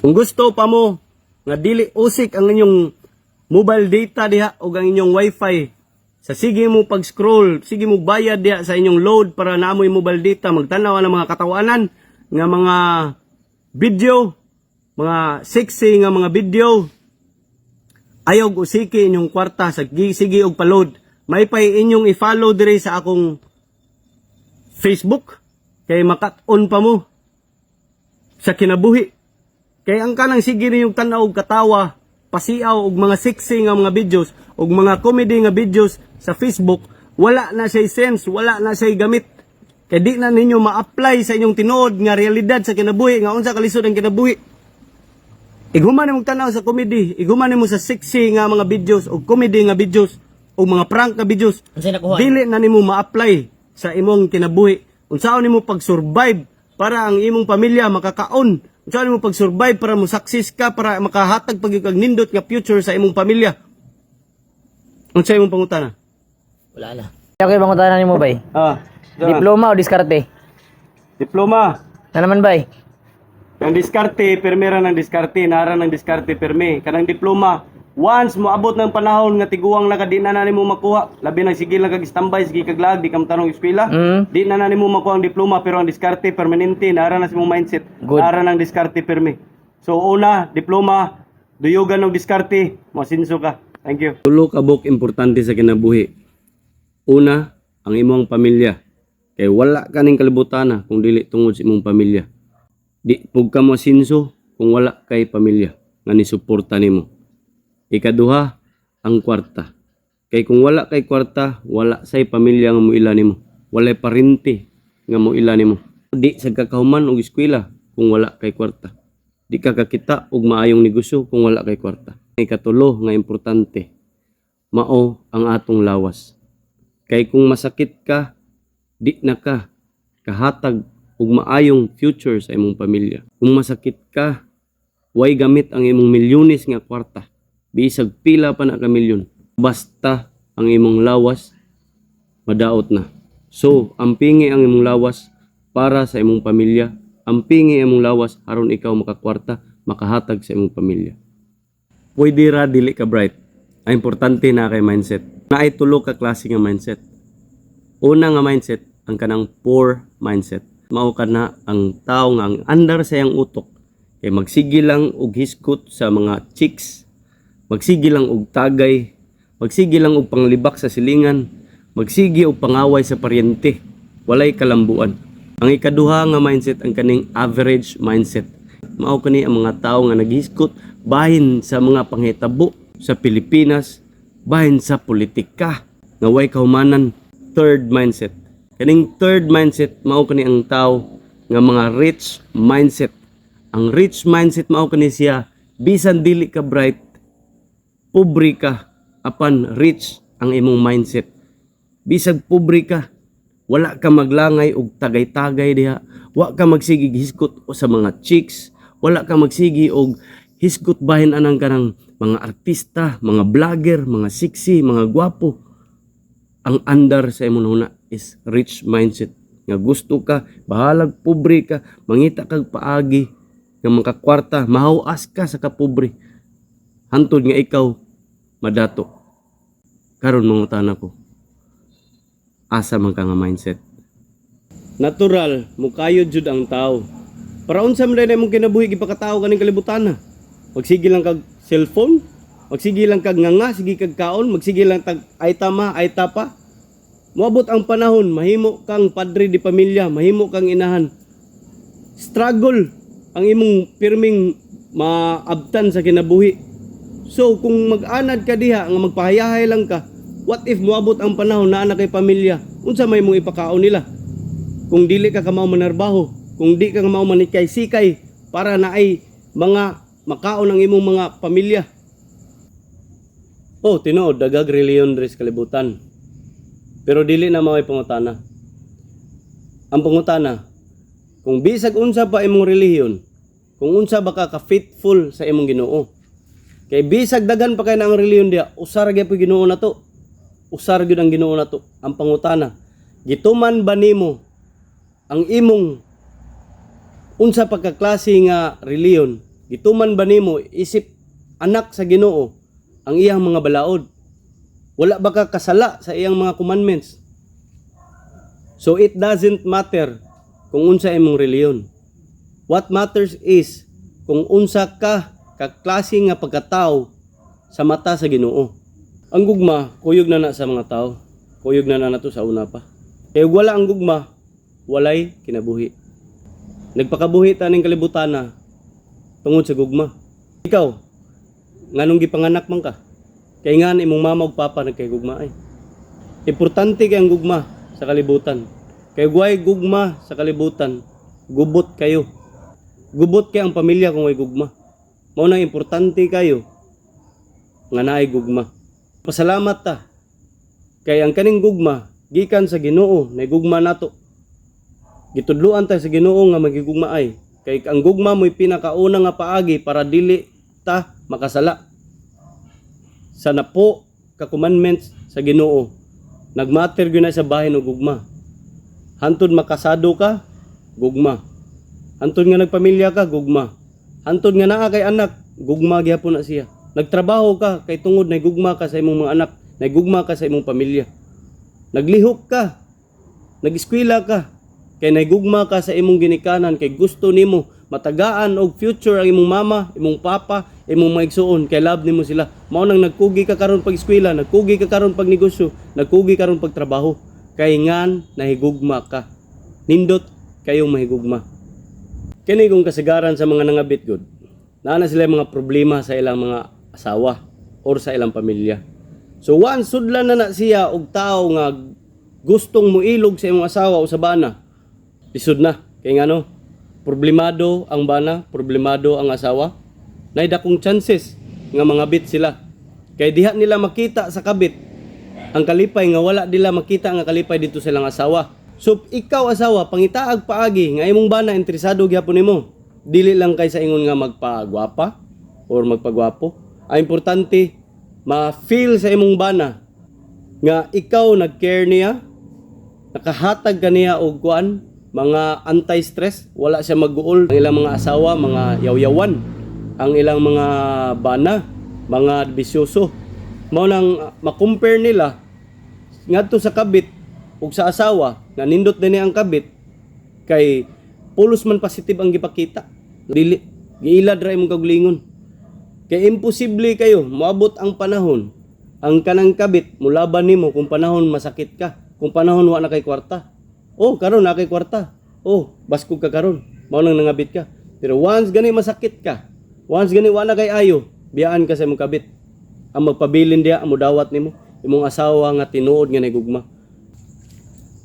Kung gusto pa mo nga dili usik ang inyong mobile data diha o ang inyong wifi sa sige mo pag-scroll, sige mo bayad diha sa inyong load para naamoy mobile data, magtanaw ang mga katawanan nga mga video, mga sexy nga mga video, ayaw usiki inyong kwarta sa sige og pa-load. May pay inyong i-follow dire sa akong Facebook kay makat-on pa mo sa kinabuhi. Kay ang kanang sige ninyong tan-aw og katawa, pasiaw og mga sexy nga mga videos og mga comedy nga videos sa Facebook, wala na siya sense, wala na siya gamit. Kay di na ninyo ma-apply sa inyong tinuod nga realidad sa kinabuhi nga unsa kalisod ang kinabuhi. Ighuman nimo tanaw sa comedy, ighuman nimo sa sexy nga mga videos o comedy nga videos o mga prank nga videos. Unsay nakuha? Dili na nimo ma-apply sa imong kinabuhi. Unsaon nimo pag-survive para ang imong pamilya makakaon? Unsaon nimo pag-survive para mo success ka, para makahatag pag kag nindot nga future sa imong pamilya? Unsa imong pangutana? Wala na. Okay, pangutana nimo, bay. Ah, Diploma o diskarte? Diploma. Na naman, bay? Ang diskarte, permi ra ng diskarte, nara ng diskarte permi. Kanang diploma, once mo abot ng panahon nga tiguang na ka, di na na nimo makuha. Labi na sige lang kag standby, sige kag lag, di ka matanong eskwela. Di na na nimo makuha ang diploma, pero ang diskarte permanente, nara na sa imong mindset. Good. Nara ng diskarte permi. So una, diploma, duyugan og diskarte, mosinso ka. Thank you. Tulo ka buok importante sa kinabuhi. Una, ang imong pamilya. Kay wala kaning kalibutan kung dili tungod sa imong pamilya. Di pug ka mo sinso kung wala kay pamilya nga nisuporta nimo. Ikaduha, ang kwarta. Kay kung wala kay kwarta, wala say pamilya nga moila nimo. Walay parente nga moila nimo. Di sa kakahuman og eskwela kung wala kay kwarta. Di ka kakita og maayong negosyo kung wala kay kwarta. Ikatulo nga importante, mao ang atong lawas. Kay kung masakit ka, di na ka kahatag og maayong future sa imong pamilya. Kung masakit ka, way gamit ang imong milyones nga kwarta. Bisag pila pa na ka milyon. Basta ang imong lawas madaot na. So, ampingi ang imong lawas para sa imong pamilya. Ampingi ang imong lawas aron ikaw makakwarta, makahatag sa imong pamilya. Pwede ra dili ka bright. Ang importante na kay mindset. Naay tulo ka klase nga mindset. Una nga mindset ang kanang poor mindset. Mao kana ang tao nga ang andar sa iyang utok kay magsige lang og hisgot sa mga chicks, magsige lang og tagay, magsige lang og panglibak sa silingan, magsige og pangaway sa paryente, walay kalambuan. Ang ikaduha nga mindset ang kaning average mindset. Mao kani ang mga tao nga naghisgot bahin sa mga panghitabo sa Pilipinas, bahin sa politika nga way kahumanan. Third mindset. Kaning third mindset mao kani ang tao nga mga rich mindset. Ang rich mindset mao kani siya bisan dili ka bright, pobre ka, apan rich ang imong mindset. Bisag pobre ka, wala ka maglangay og tagay-tagay diha, wa ka magsige hisgot o sa mga chicks, wala ka magsige og hisgot bahin anang kanang mga artista, mga vlogger, mga sexy, mga gwapo. Ang andar sa imong huna is rich mindset nga gusto ka bahalag pobre ka, mangita kag paagi nga makakwarta, mahawas ka sa kapobre hantod nga ikaw madato. Karon mangutana ko, asa man ka nga mindset? Natural mukayod jud ang tao para unsa man diay imong kinabuhi, gipakatao kaning kalibutan na magsige lang kag cellphone, magsige lang kag nganga, sige kag kaon, magsige lang tag ay tama ay tapa. Moabot ang panahon mahimo kang padre di pamilya, mahimo kang inahan, struggle ang imong pirming maabtan sa kinabuhi. So kung mag-anad ka diha nga magpahayahay lang ka, what if moabot ang panahon naa na kay pamilya? Unsa may imong ipakaon nila? Kung dili ka kamao manarbaho, kung di ka kamao manikay-sikay para naay mga makaon ang imong mga pamilya. Oh, tinuod daghag reliyon diri sa kalibutan. Pero dili na mao'y pangutana. Ang pangutana, kung bisag unsa pa imong relihiyon, kung unsa ba ka ka-faithful sa imong Ginoo. Kay bisag daghan pa kay na ang relihiyon diha, usa ra gyud Ginoo nato. Usa ra gyud ang Ginoo nato. Ang pangutana, gituman ba nimo ang imong unsa pa ka klase nga relihiyon? Gituman ba nimo isip anak sa Ginoo ang iyang mga balaod? Wala ba ka kasala sa iyang mga commandments? So it doesn't matter kung unsa imong reliyon. What matters is kung unsa ka kaklase nga pagkatao sa mata sa Ginoo. Ang gugma, kuyog na na sa mga tao. Kuyog na na nato sa una pa. Kay ug wala ang gugma, walay kinabuhi. Nagpakabuhi ta ning kalibutan na tungod sa gugma. Ikaw, nganong gipanganak man ka? Kay nga imong mama ug papa nagkahigugma ay. Importante kay ang gugma sa kalibutan. Kay way gugma sa kalibutan, gubot kayo. Gubot kay ang pamilya kung way gugma. Mao nang importante kayo nga naay gugma. Pasalamat ta kay ang kaning gugma gikan sa Ginoo, na gugma nato. Gitudloan ta sa Ginoo nga magigugma ay. Kay ang gugma mo'y pinakauna nga paagi para dili ta makasala. Sa napo ka commandments sa Ginoo, nagmatter gyud na sa bahin og gugma. Hantod makasado ka, gugma. Hantod nga nagpamilya ka, gugma. Hantod nga naa kay anak, gugma gihapon na siya. Nagtrabaho ka kay tungod na gugma ka sa imong mga anak, nagugma ka sa imong pamilya. Naglihok ka, nag-eskwela ka, kay nagugma ka sa imong ginikanan, kay gusto nimo matagaan og future ang imong mama, imong papa, imong mga igsuon, kay love nimo sila. Mao nang nagkugi ka karon pag eskwela, nagkugi ka karon pag negosyo, nagkugi karon pag trabaho, kay ngan nahigugma ka. Nindot kayong mahigugma. Kini kung kasagaran sa mga nangabit gud, naa na sila mga problema sa ilang mga asawa or sa ilang pamilya. So once sudlan na na siya og tao nga gustong muilog sa imong asawa o sa bana, lisod na. Kay ngano, problemado ang bana, problemado ang asawa. Nay dakong chances nga mangabit sila. Kay diha nila makita sa kabit ang kalipay nga wala nila makita nga kalipay dito sa ilang asawa. So ikaw asawa, pangitaag paagi nga imong bana interesado gyapon nimo. Dili lang kay sa ingon nga magpagwapa or magpagwapo. Ang importante, ma-feel sa imong bana nga ikaw nag-care niya, nakahatag ka niya og kuan, mga anti-stress, wala siya mag-uol. Ang ilang mga asawa, mga yawyawan. Ang ilang mga bana, mga bisyoso. Mao nang ma-compare nila ngadto sa kabit ug sa asawa nga nindot din ang kabit kay pulos man positive ang gipakita. Dili giilad ra imong kaugalingon. Kay imposible kayo moabot ang panahon ang kanang kabit mulaban nimo kung panahon masakit ka, kung panahon wa na kay kwarta. Oh, karon na kay kwarta. Oh, baskog ka karon. Mao nang nangabit ka. Pero once gani masakit ka, once gani wa na kay ayo, biyaan ka sa imong kabit. Ang magpabilin diha, ang mudawat nimo, imong asawa nga tinuod nga nagugma.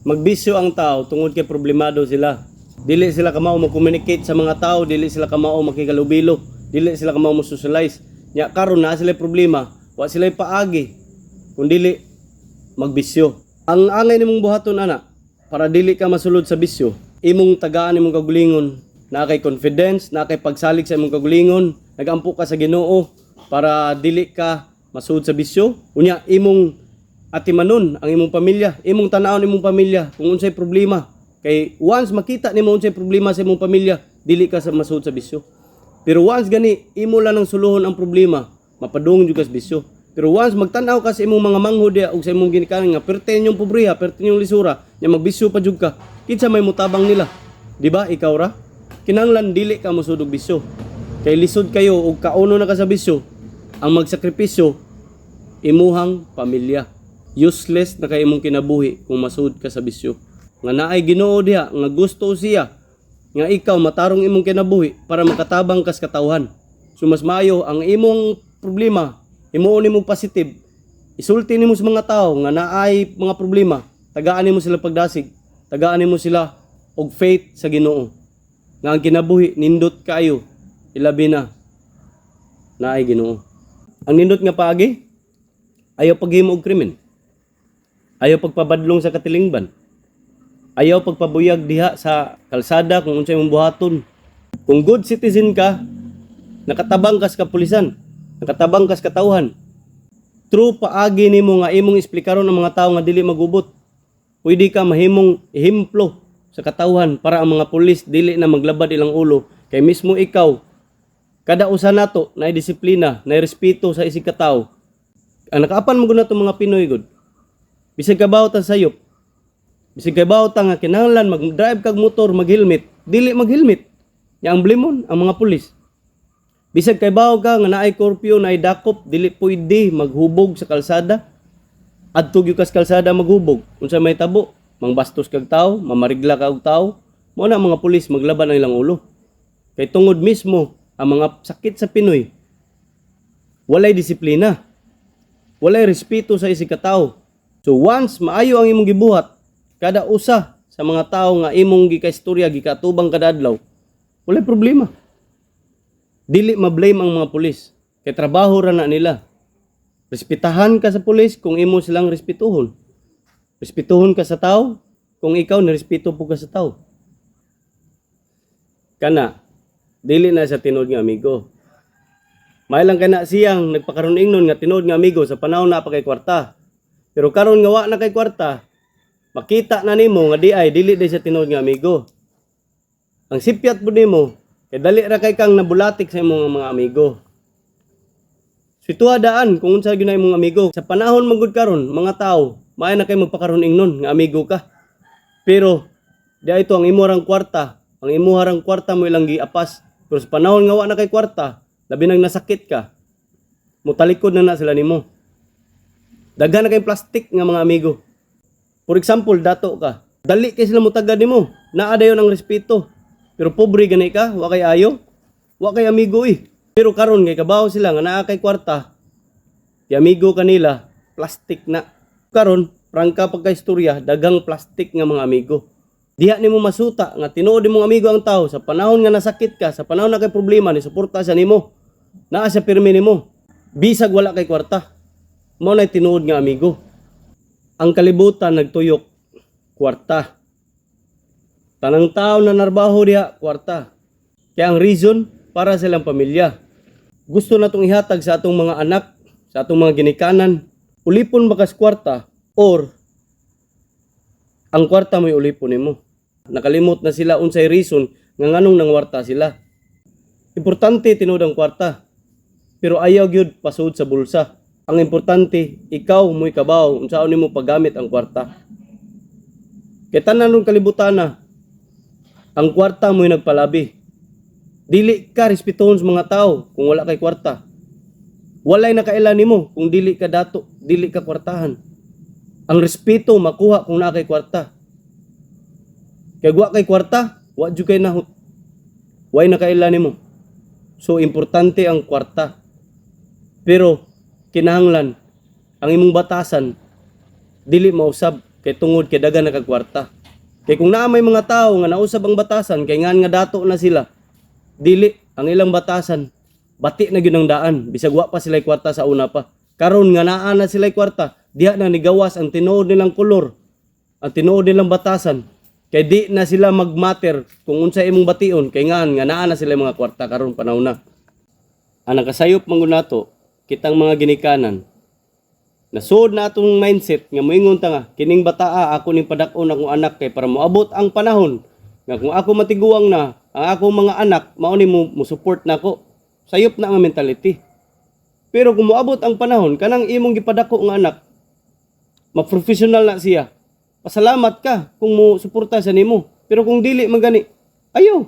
Magbisyo ang tao tungod kay problemado sila. Dili sila kamao mo-communicate sa mga tao, dili sila kamao makikalubilo, dili sila kamao mo socialize. Nya karon na sila problema, wa sila paagi kun dili magbisyo. Ang angay nimong buhaton ana para dili ka masulod sa bisyo, imong tagaan imong kaugalingon, naa kay confidence, naa kay pagsalig sa imong kaugalingon, nagampo ka sa Ginoo para dili ka masud sa bisyo. Unya imong atimanon ang imong pamilya, imong tan-awon imong pamilya kung unsay problema. Kay once makita nimo unsay problema sa imong pamilya, dili ka sa masud sa bisyo. Pero once gani imo lang nang suluhon ang problema, mapadung jud ka sa bisyo. Pero once magtan-aw ka sa imong mga manghod diha ug sa imong ginikanan nga perte inyong pobreha, perte inyong lisura, nya magbisyo pa jud ka, kinsa may mutabang nila? Di ba ikaw ra? Kinahanglan dili ka mosud og bisyo. Kay lisod kayo og kauno na ka sa bisyo, ang magsakripisyo imuhang pamilya. Useless na kay imong kinabuhi kung masud ka sa bisyo. Nga naay Ginoo diha nga gusto siya nga ikaw matarong imong kinabuhi para makatabang kas katawhan. So mas maayo ang imong problema, himuon nimo positive. Isulti nimo sa mga tao nga naay mga problema, tagaan nimo sila pagdasig, tagaan nimo sila og faith sa Ginoo. Nga ang kinabuhi nindot kaayo, ilabi na naay Ginoo. Ang nindot nga paagi, ayaw paghimo og krimen. Ayaw pagpabadlong sa katilingban. Ayaw pagpabuyag diha sa kalsada kung unsay imong buhaton. Kung good citizen ka, nakatabang ka sa kapulisan, nakatabang ka sa katawhan. True paagi nimo nga imong esplikaron ang mga tao nga dili magubot. Pwede ka mahimong ehemplo sa katawhan para ang mga pulis dili na maglabad ilang ulo kay mismo ikaw Kada usa nato naay disiplina, naay respeto sa isig ka tawo. Ang nakaapan mo gud nato mga Pinoy gud. Bisag kabaw ta sayop. Bisag kabaw ta nga kinahanglan mag-drive kag motor mag-helmet, dili mag-helmet. Nya ang blamon ang mga pulis. Bisag kabaw ka nga naay curfew, naay dakop, dili pwede maghubog sa kalsada. Adto gyud kas kalsada maghubog. Unsa may tabo? Mangbastos kag tawo, mamarigla ka og tawo. Mao na ang mga pulis maglaban ang ilang ulo. Kay tungod mismo ang mga sakit sa Pinoy, walay disiplina. Walay respeto sa isig ka tawo. So once maayo ang imong gibuhat, kada usa sa mga tawo nga imong gikaistorya, gikatubang kada adlaw, walay problema. Dili ma-blame ang mga pulis. Kay trabaho ra na nila. Respetahan ka sa pulis kung imo silang respetuhon. Respetuhon ka sa tao kung ikaw nirespeto po ka sa tao. Kana, dili na sa tinuod nga amigo. May lang kana siyang nagpakaroon ingnon nga tinuod nga amigo sa panahon na pa kay kwarta. Pero karon nga wa na kay kwarta, makita na nimo nga di ay dili day sa tinuod nga amigo. Ang sipyat po nimo, kay dali ra kay kang nabulatik sa imong mga amigo. Situwa daan kung unsa gyud na imong amigo. Sa panahon man gud karon, mga tao, maay na kay magpakaroon ingnon nga amigo ka. Pero di ay ito ang imong kwarta, ang imuharang kwarta mo ilang giapas. Pero sa panahon nga wa na kay kwarta, labi nang nasakit ka, mutalikod na na sila nimo. Daghan na kay plastic nga mga amigo. For example, dato ka. Dali kay sila mutagad nimo. Naa dayon ang respeto. Pero pobre gani ka, wa kay ayo, wa kay amigo eh. Pero karon kay kabaw sila nga naa kay kwarta, di amigo kanila, plastic na. Karon, prangka pagka istorya, daghang plastic nga mga amigo. Diha nimo masuta nga tinuod nimong amigo ang tao sa panahon nga nasakit ka, sa panahon na kay problema ni suporta siya nimo. Naa siya pirmi nimo. Bisag wala kay kwarta. Mao nay tinuod nga amigo. Ang kalibutan nagtuyok kwarta. Tanang tao na narbaho diha kwarta. Kaya ang reason para sa ilang pamilya. Gusto na itong ihatag sa atong mga anak, sa atong mga ginikanan. Ulipon ba kas kwarta or ang kwarta mo'y ulipon nimo? Nakalimot na sila unsay reason nga nganong nangwarta sila. Importante tinuod ang kwarta. Pero ayaw gyud pasud sa bulsa. Ang importante, ikaw mo'y kabaw unsaon nimo paggamit ang kwarta. Kay tanan ron kalibutan na, ang kwarta mo'y nagpalabi. Dili ka respetuhon sa mga tao kung wala kay kwarta. Walay nakaila nimo kung dili ka dato, dili ka kwartahan. Ang respeto makuha kung naa kay kwarta. Kay wa kay kwarta, wa jud kay nahut. Way nakaila nimo. So importante ang kwarta. Pero kinahanglan ang imong batasan dili mausab kay tungod kay dagan na kag kwarta. Kay kung naa may mga tao nga nausab ang batasan kay ngan nga dato na sila, dili ang ilang batasan bati na gyud ang daan bisag wa pa sila kwarta sa una pa. Karon nga naa na sila kwarta, diha na nigawas ang tinuod nilang kolor, ang tinuod nilang batasan. Kay di na sila magmatter kung unsa imong bation kay ngan nga naa na sila mga kwarta karon panahon na. Ang nakasayop man gud nato kitang mga ginikanan, nasuod na atong mindset nga moingon ta nga kining bataa ako ning padak-on akong anak kay para moabot ang panahon nga kung ako matiguang na, ang akong mga anak mao ni mo support nako. Sayop na ang mentality. Pero kung moabot ang panahon kanang imong gipadako nga anak ma-professional na siya, pasalamat ka kung mo suporta sa nimo. Pero kung dili man gani, ayaw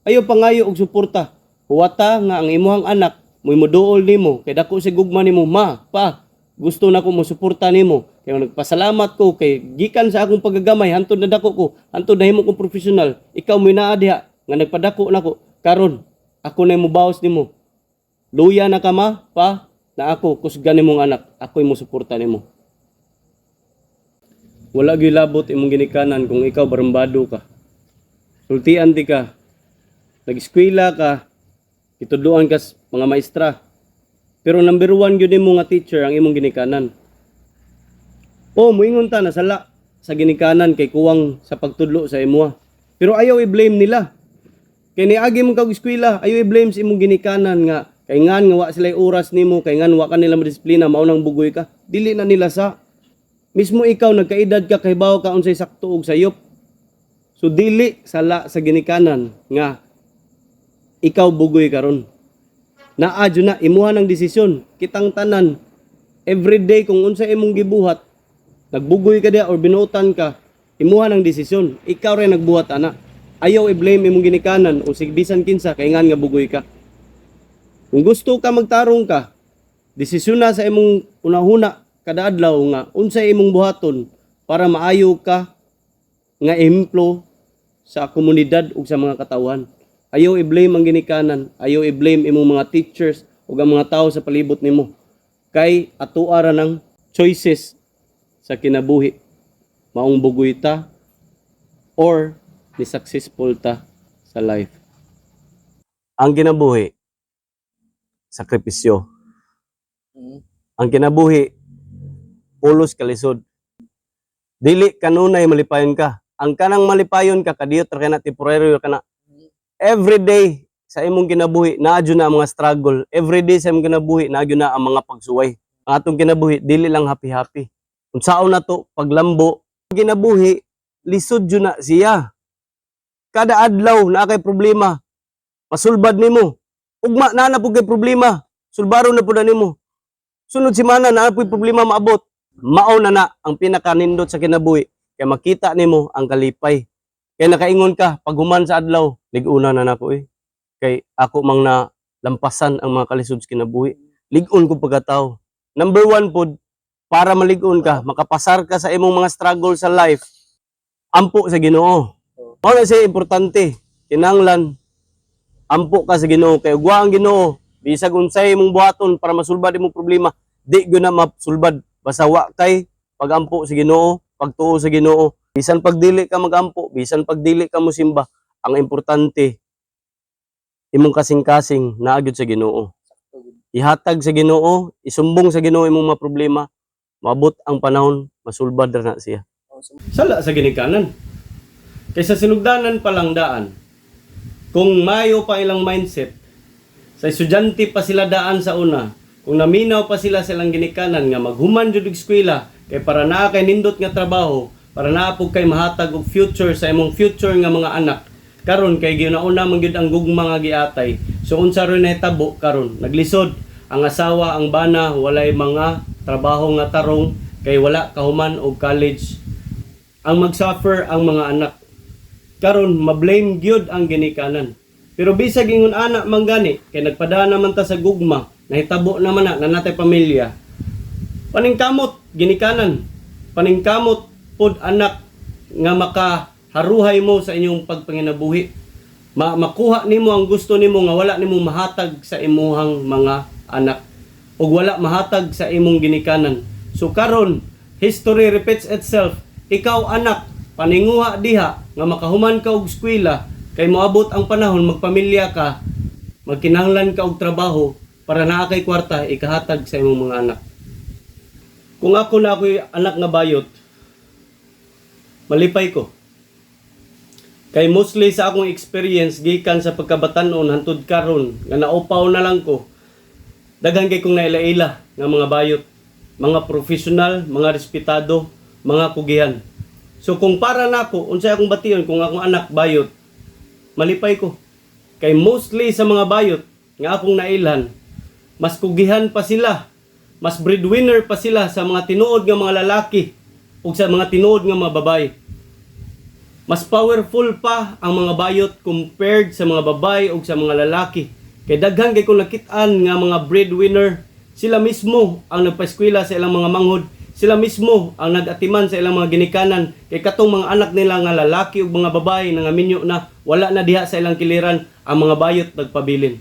ayaw pangayo og suporta. Huwata nga ang imuhang anak mo'y moduol nimo kay dako si gugma nimo. Ma, pa, gusto na ko mo suporta nimo kay nagpasalamat ko kay gikan sa akong pagagamay hantod na dako ko, hantod na himo kong professional, ikaw mo'y naa diha nga nagpadako nako. Karon ako na mobawas nimo. Luya na ka, ma, pa, na ako kusgan nimong anak, ako'y mo suporta nimo. Wala gyud labot imong ginikanan kung ikaw barambado ka. Sultian di ka, nag-eskwela ka, gitudloan ka sa mga maestra. Pero number one gyud nimo nga teacher ang imong ginikanan. O moingon ta na sala sa ginikanan kay kuwang sa pagtudlo sa imuha. Pero ayaw i-blame nila. Kay niagi mo kag eskwela, ayaw i-blame sa imong ginikanan nga kay ngan nga wa sila oras nimo, kay ngan wa ka nila madisiplina, mao nang bugoy ka. Dili na nila sa mismo ikaw nagkaedad ka, kahibaw ka unsay sakto ug sayop. So dili sala sa ginikanan nga Ikaw bugoy karon. Naa jud na imuha ng desisyon. Kitang tanan everyday kung unsa imong gibuhat, nagbugoy ka diha or binuotan ka, imuha ng desisyon. Ikaw rin nagbuhat ana. Ayaw i-blame imong ginikanan o sig bisan kinsa kay ngan nga bugoy ka. Kung gusto ka magtarong ka, desisyon na sa imong unahuna kada adlaw nga unsay imong buhaton para maayo ka nga ehemplo sa komunidad ug sa mga katawhan. Ayaw i-blame ang ginikanan, ayaw i-blame imong mga teachers ug ang mga tao sa palibot nimo. Kay atoa ra ng choices sa kinabuhi. Maong bugoy ta or ni successful ta sa life. Ang kinabuhi, sakripisyo. Ang kinabuhi, pulos kalisod. Dili kanunay malipayon ka. Ang kanang malipayon ka, kadiyot ra kana, temporary ra kana. Every day sa imong kinabuhi, naa jud na ang mga struggle. Every day sa imong kinabuhi, naa jud na ang mga pagsuway. Ang atong kinabuhi, dili lang happy-happy. Unsaon na to, paglambo, kinabuhi, lisod jud na siya. Kada adlaw naa kay problema. Masulbad nimo. Ugma naa na pud kay problema. Sulbaron na pud na nimo. Sunod semana naa pud problema maabot. Mao na na ang pinakanindot sa kinabuhi kay makita nimo ang kalipay. Kay nakaingon ka paghuman sa adlaw, lig-una na nako eh. Kay ako mang na lampasan ang mga kalisod sa kinabuhi. Lig-on ko pagkatao. Number one pod, para malig-on ka, makapasar ka sa imong mga struggle sa life, ampo sa Ginoo. Mao na siya importante. Kinahanglan ampo ka sa Ginoo kay ugwa ang Ginoo, bisag unsay imong buhaton para masulbad imong problema, di gyud na masulbad basta wa kay pagampo sa Ginoo, pagtuo sa Ginoo. Bisan pagdili ka magampo, bisan pagdili ka mosimba, ang importante imong kasing-kasing naa gyud sa Ginoo. Ihatag sa Ginoo, isumbong sa Ginoo imong mga problema, maabot ang panahon, masulbad ra na siya. Sala sa ginikanan. Kaysa sinugdanan pa lang daan, kung mayo pa ilang mindset, sa estudyante pa sila daan sa una, kung naminaw pa sila sa ilang ginikanan nga maghuman jud og eskwela kay para naa kay nindot nga trabaho, para naa pud kay mahatag og future sa imong future nga mga anak. Karon kay ginauna man gyud ang gugma nga giatay. So unsa ron nahitabo karon? Naglisod ang asawa, ang bana, walay mga trabaho nga tarong kay wala kahuman og college. Ang magsuffer ang mga anak. Karon ma-blame gyud ang ginikanan. Pero bisag ingon ana man gani kay nagpadana naman ta sa gugma, nahitabo naman na natay pamilya. Paningkamot ginikanan, paningkamot pod anak nga makaharuhay mo sa inyong pagpanginabuhi. Makuha nimo ang gusto nimo nga wala nimo mahatag sa imuhang mga anak ug wala mahatag sa imong ginikanan. So karon, history repeats itself. Ikaw anak, paninguha diha nga makahuman ka og eskwela kay moabot ang panahon magpamilya ka, magkinahanglan ka og trabaho para naa kay kwarta ikahatag sa imong mga anak. Kung ako na ako'y anak nga bayot, malipay ko. Kay mostly sa akong experience gikan sa pagkabatanon hantud karon nga naupaw na lang ko, daghan kay kong naila-ila nga mga bayot, mga professional, mga respetado, mga kugihan. So kung para nako, unsay akong bation kung akong anak bayot, malipay ko. Kay mostly sa mga bayot nga akong nailhan, mas kugihan pa sila, mas breadwinner pa sila sa mga tinuod nga mga lalaki ug sa mga tinuod nga mga babae. Mas powerful pa ang mga bayot compared sa mga babae ug sa mga lalaki. Kay daghan kay kung nakit-an nga mga breadwinner, sila mismo ang nagpaeskwela sa ilang mga manghod, sila mismo ang nag-atiman sa ilang mga ginikanan kay katong mga anak nila nga lalaki ug mga babae nga minyo na, wala na diha sa ilang kiliran, ang mga bayot nagpabilin.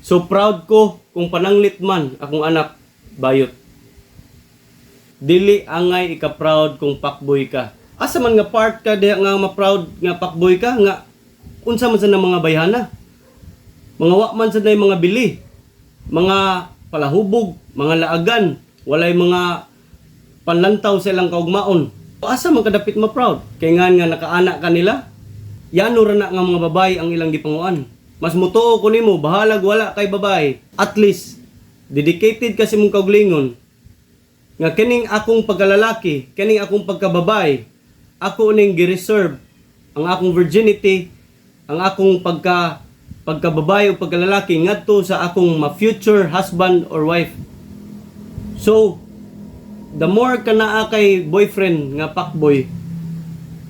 So proud ko kung pananglit man akong anak bayot. Dili angay ika-proud kung fuckboy ka. Asa man nga part ka diha nga ma-proud nga fuckboy ka nga unsa man sa na mga bayhana? Mga wa man sa mga bili, mga palahubog, mga laagan, walay mga panlantaw sa ilang kaugmaon. Asa man kadapit ma-proud? Kay ngan nga nakaana kanila, yano ra na nga mga babae ang ilang gipanguan. Mas mutuo ko nimo, bahalag wala kay babae. At least dedicated ka sa imong kaugalingon nga kining akong pagkalalaki, kining akong pagkababae, ako ning gi-reserve ang akong virginity, ang akong pagka pagkababae o pagkalalaki ngadto sa akong ma-future husband or wife. So, the more ka naa kay boyfriend nga fuckboy,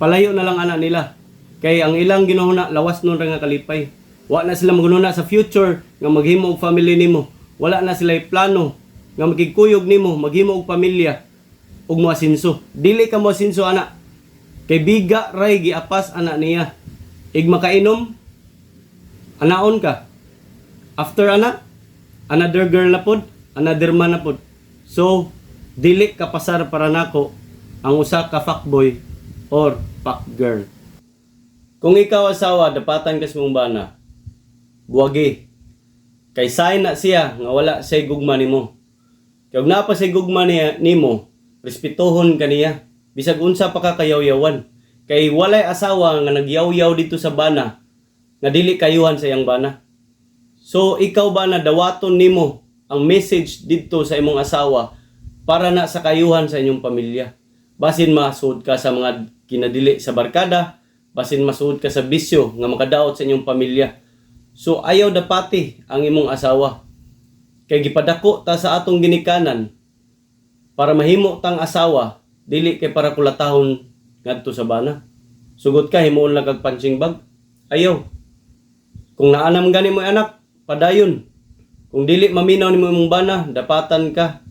palayo na lang ana nila. Kay ang ilang ginahuna, lawas nun ra nga kalipay. Wa na sila maghunahuna sa future nga maghimo og family nimo. Wala na sila plano nga makigkuyog nimo, maghimo og pamilya ug moasinso. Dili ka moasinso ana. Kay biga ray giapas ana niya. Ig makainom, anaon ka. After ana, another girl na pod, another man na pod. So, dili ka pasar para nako ang usa ka fuckboy or fuck girl. Kung ikaw asawa, dapatan kas mong bana. Buwagi. Kay sign na siya nga wala siya gugma nimo. Kay og naa pa siya gugma niya nimo, respetuhon ka niya. Bisag unsa pa ka kayawyawan. Kay walay asawa nga nagyawyaw dito sa bana nga dili kayuhan sa iyang bana. So ikaw ba na dawaton nimo ang message didto sa imong asawa para na sa kayuhan sa inyong pamilya? Basin masud ka sa mga kinadili sa barkada, basin masud ka sa bisyo nga makadaot sa inyong pamilya. So ayaw dapati ang imong asawa. Kay gipadako ta sa atong ginikanan para mahimo tang asawa, dili kay para kulatahon ngadto sa bana. Sugot ka, himuon lang kag punching bag. Ayaw. Kung naanam gani mo anak, padayon. Kung dili maminaw nimo imong bana, dapatan ka,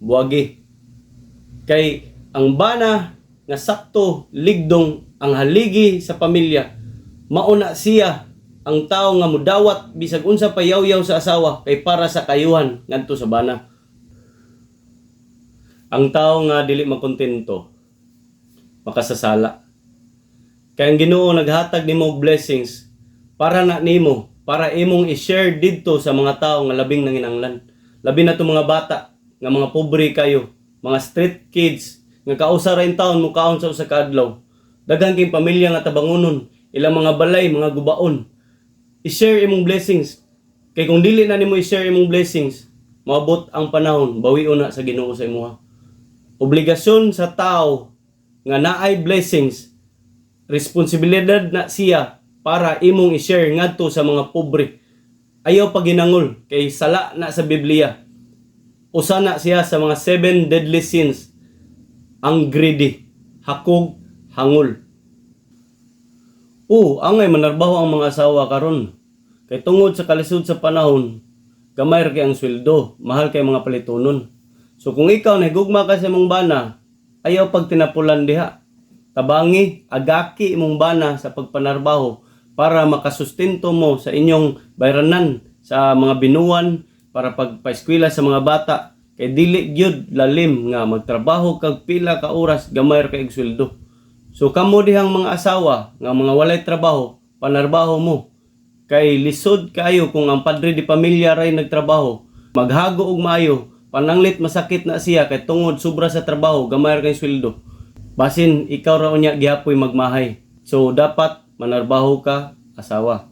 buwagi. Kay ang bana nga sakto ligdong ang haligi sa pamilya, mauna siya ang tao nga mudawat bisag unsa pa yawyaw sa asawa kay para sa kayuhan ngadto sa bana. Ang tao nga dili makontento, makasasala. Kay ang Ginoo naghatag nimo og blessings para na nimo, para imong i-share didto sa mga tao nga labing nanginanglan. Labi na to mga bata nga mga pobre kayo, mga street kids nga kausa ra taon mo kaon sa usa ka adlaw. Daghan kay pamilya nga tabangunon, ilang mga balay, mga gubaon. I-share imong blessings. Kay kung dili na nimo i-share imong blessings, moabot ang panahon, bawion na sa Ginoo sa imuha. Obligasyon sa tao nga naay blessings, responsibilidad na siya para imong i-share ngadto sa mga pobre. Ayaw paginangol kay sala na sa Biblia. Usa na siya sa mga seven deadly sins, ang greedy, hakog, hangol. Oh, angay manarbaho ang mga asawa karon. Kay tungod sa kalisod sa panahon, gamay ra kay ang sweldo, mahal kay mga palitonon. So kung ikaw nahigugma ka sa imong bana, ayaw pagtinapulan diha. Tabangi, agaki imong bana sa pagpanarbaho para makasustento mo sa inyong bayranan sa mga binuan para pagpaeskwela sa mga bata. Kay dili gyud lalim nga magtrabaho kag pila ka oras, gamay ra kay og sweldo. So kamo dihang mga asawa nga mga walay trabaho, panarbaho mo. Kay lisod kaayo kung ang padre di pamilya ray nagtrabaho, maghago og maayo, pananglit masakit na siya kay tungod sobra sa trabaho, gamay ra kay sweldo. Basin ikaw ra unya gihapoy magmahay. So dapat manarbaho ka, asawa.